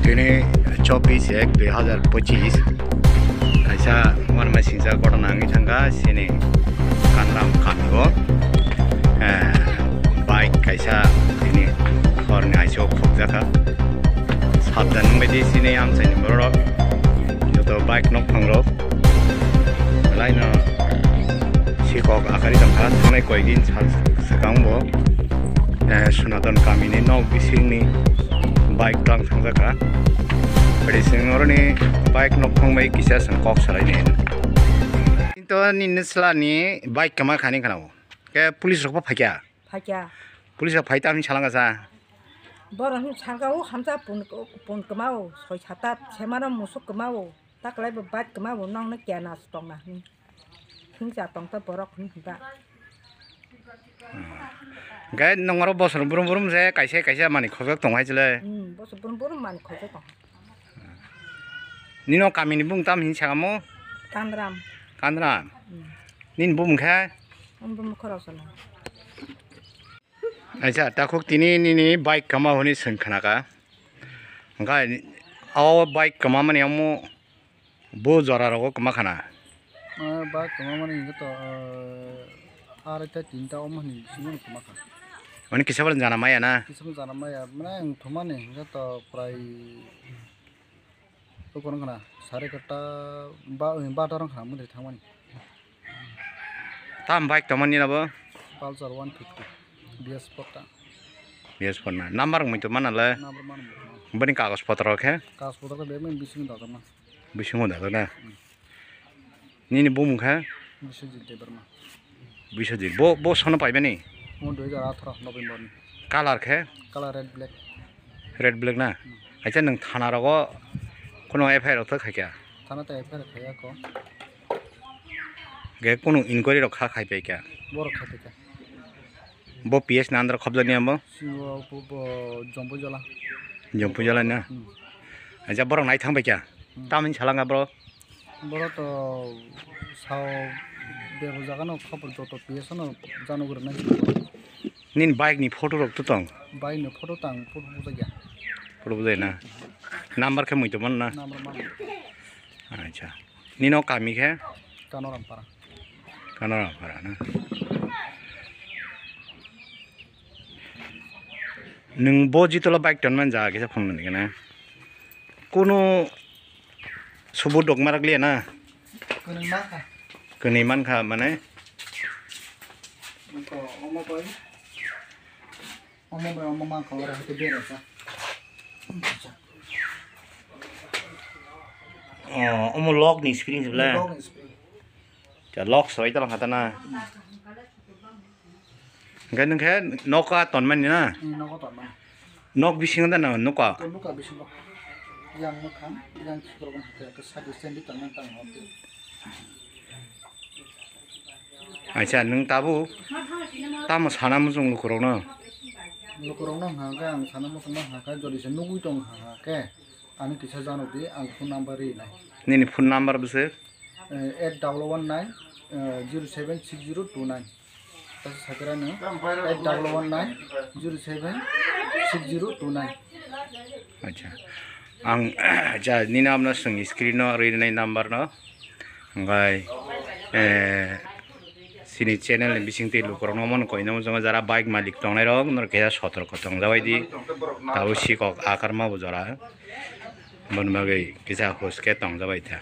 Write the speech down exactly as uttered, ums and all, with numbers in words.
Tini chobbish ek dui hazar pochis, kaisa uanama singcha ghotona wngwi thangkha chini Kanram kamio, eh, bike kaisa tini horni aisio khokjakha. Sabdan wngbaidi chini amchaini bororok, joto bike nokphangrok. Laino sikok akari tongkha, thangnai koikdin sal swkang bo, eh, Sonaton kamini nok bisingni bike tang thangjakha. Bwrwi chwng oroni bike nokphang bai kisa chwng kok salaini. Kinto nini chwlani bike kwma khani khwnao. Khe police rok bo phaikha? Phaikha. Police rok phai tamni salanga sa? Borok hwn salka o hamsa pun, pun kwmao, soi sata semano musuk kwmao. Taklai bo bike kwma bo nokno kena se tongna hwnwi. Hwnsa tongto borok hwnwi hwnba. Hwnkhe nwng oro bosor brum brum se kaisa kaisa manwi khojak tong hai chwle. Hmm, bosor brum brum manwi khojak tong. Nini o kamini bumung tam hinwi sakamo? Kanram. Kanram. Hmm. Nini bumung khe? Ang bumung khorok sana. Aisa, takhuk tini nini bike kwma hwnwi swng khnakha. Hwnkhe o bike kwma mani omo bo jora rogo kwma khana. O bike kwma mani hwnkhe to, ah, araita tinta omo hwnwi bisingo kwma kha. Mani kisa bo jana maya na? Kisa bo jana maya, mane ang thumani hwnkhe to prai Tokon khna sare ekta ba, ba dorong khna mundri thangmani. Tam bike tongmani abo? Pulsar one fifty, B S four ta. B S four na. Number mui to mana le? Number mana mui to mana. Bani kagoj potro khe? Kagoj potro khe bebak bising da ma. Bisingo da na. Hmm. Nini bumung khe? Biswajit Debbarma. Biswajit. Bo, bo sono paibani? Mo dui hajar atharo November ni. Color khe? Color red black. Red black na? Hmm. Acha nwng thana rogo kuno F I R rok thok khaikya? Thana ta F I R khaiya ko. Ge kuno inquiry rok kha khaipaikya? Borok khaipaikya. Bo P S ni under khobjaknai amo? Singo bo, bo Jompuijala. Jompuijala na? Hmm. Acha borok nai thangbai kha? Hmm. Tamni salanga bro? Borok to sao bebo jaga no khobor joto P S no jano gori nai. Nini bike ni photo rok to tong? Bike ni photo tang, photo bujai ya. Photo bujai na? Number khe mui to man na? Number man. Acha. Nini o kami khe? Kanoram para. Kanoram para na. Nwng bo jitola bike tonmani jaga kisa phone nani gana. Kuno subut dok marak liya na. Kwnwi mankha. Kwnwi mankha mane. Omo bai, omo bai, omo mankha ora hati bera sa. Oh, omo lock ni spring se bla. Lock ni spring. Cha lock soi ta lang hata na. Hwnkhe nwng khe noka tonmani na? Hmm, noka tonmani. Nok bisingo da na noka? Noka bisingo. Yang mwkhang, yang khikrok hwnkhe side stand di tonmani tang hwnkhe. Acha, nwng tabuk tamo sana muchung lukurokno? Lukurokno hwnkhe ang sana muchungma hwnkhe jodi se nugui tong hwnkhe. Ani kisa jano di, ang phone number ri nai. Nini phone number bwswk? Eh, eight double one nine, eh, zero seven six zero two nine. Kaisa sakira no, eight double one nine, zero seven six zero two nine. Acha. Ang, ja, nini amno swng screen no ri nai number no. Hwnkhe, eh, Chini channel ni bising twi lukurokno omo koino mujungo jara bike malik tongnai rok norok kisa sotorko tongjabai di. Tabuk sikok akarma bo jora. Boni bagwi kisa huske tongjabai ta.